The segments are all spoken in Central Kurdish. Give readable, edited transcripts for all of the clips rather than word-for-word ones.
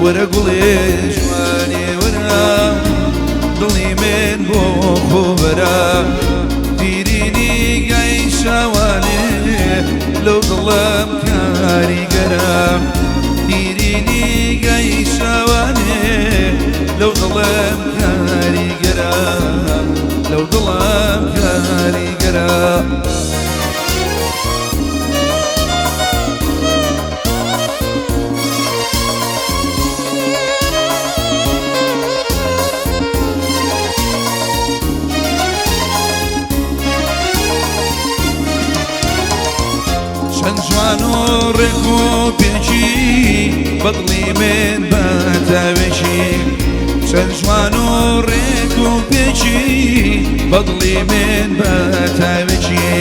وەرە گوڵێ جوانێ وەرە، دڵی من بۆ خۆبەرە. تیری نیگای شەوانێ لەو دڵم کاریگەرە، تیری نیگای شەوانێ لەو دڵم کاریگەرە، لەو دڵم کاریگەرە. چەند جوان و ڕێک و پێکی بەدڵی من بەتاوێکی، چەند جوان و ڕێک و پێکی بەدڵی من بەتاوێکی.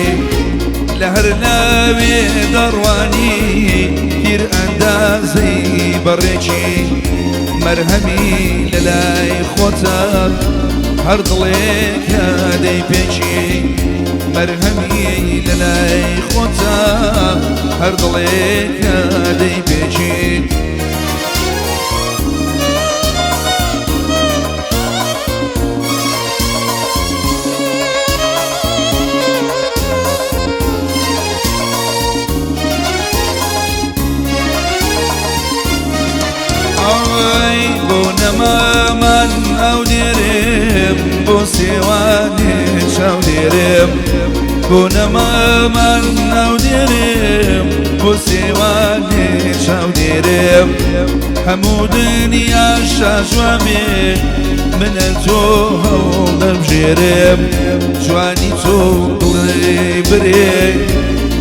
لە هەر لاوێ دەڕوانی تیر ئەندازەی بەڕێکی، مەرهەمی لە لای خۆتە هەر دڵێکە دەی پێکی، مەرهەمی لە لای خۆتە هەر دڵێکە دەی پێکی. ئای بۆ نەمامان ئەو دێرێم، بۆ سێوانێ چاو دێرێم، بۆ نەمامان ئەو دێرێم، بۆ سێوانێ چاو دێرێم. هەموو دنیا شاژوامێ منە تۆ هەوڵ دەبژێرێم، جوانی تۆ دڵێ برێ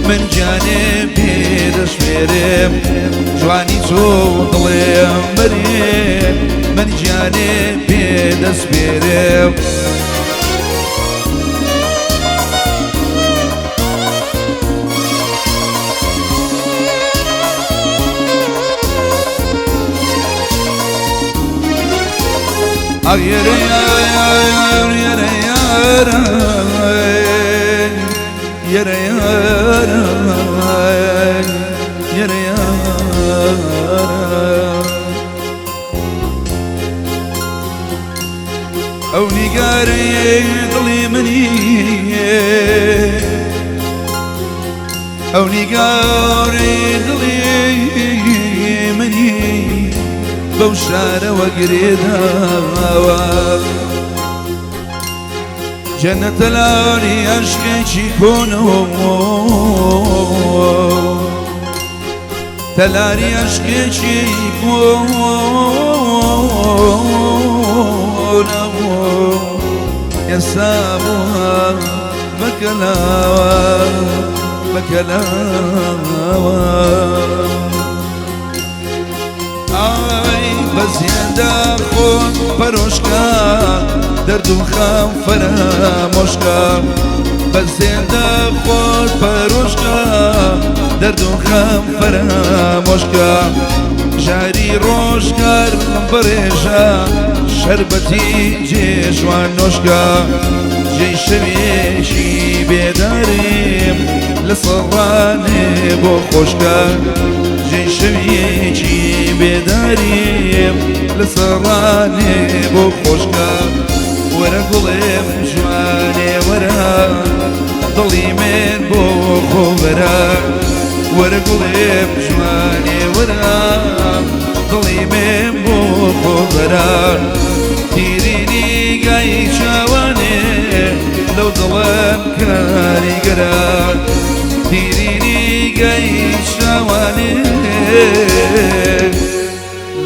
من گیانێ پێ دەشمێرێم، جوانی تۆ دڵێم برێ من گیانێ پێ دەسپێرێم. ئەو نیگارەی دڵی منی، ئەو نیگارەی دڵی منی بەو شارەوە گرێداوە. جەنەتەلاری ئەشقێکی کۆنەوە، تەلاری ئەشقێکی کۆنەوە، ئێستا بووە بەکەلاوە، بەکەلاوە. ئای بەزیێندە خۆت پەرۆشکە، دەرد و خەم فەرامۆشکە، بەزێندە خۆت پەرۆشکە، دەرد و خەم فەرامۆشکە. ژاری ڕۆژگار بڕێژە، شەربەتی جێژوان نۆشکە، جێی شەوێکی بێداریم لە سەڕانێ بۆ خۆشکە، جێی شەوێکی بێداریم لە سەڕانێ بۆ خۆشکە. وەرە گوڵێم جوانێ وەرە، دڵی من بۆ خۆبەرە، وەرە گوڵێم جوانێ وەرە، دڵی من بۆ خۆبەرە. تیری نیگای چاوانێ لەو دڵم کاریگەرە، تیری نیگای چاوانێ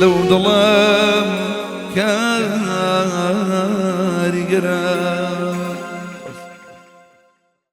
لەو دڵم کاریگەرە.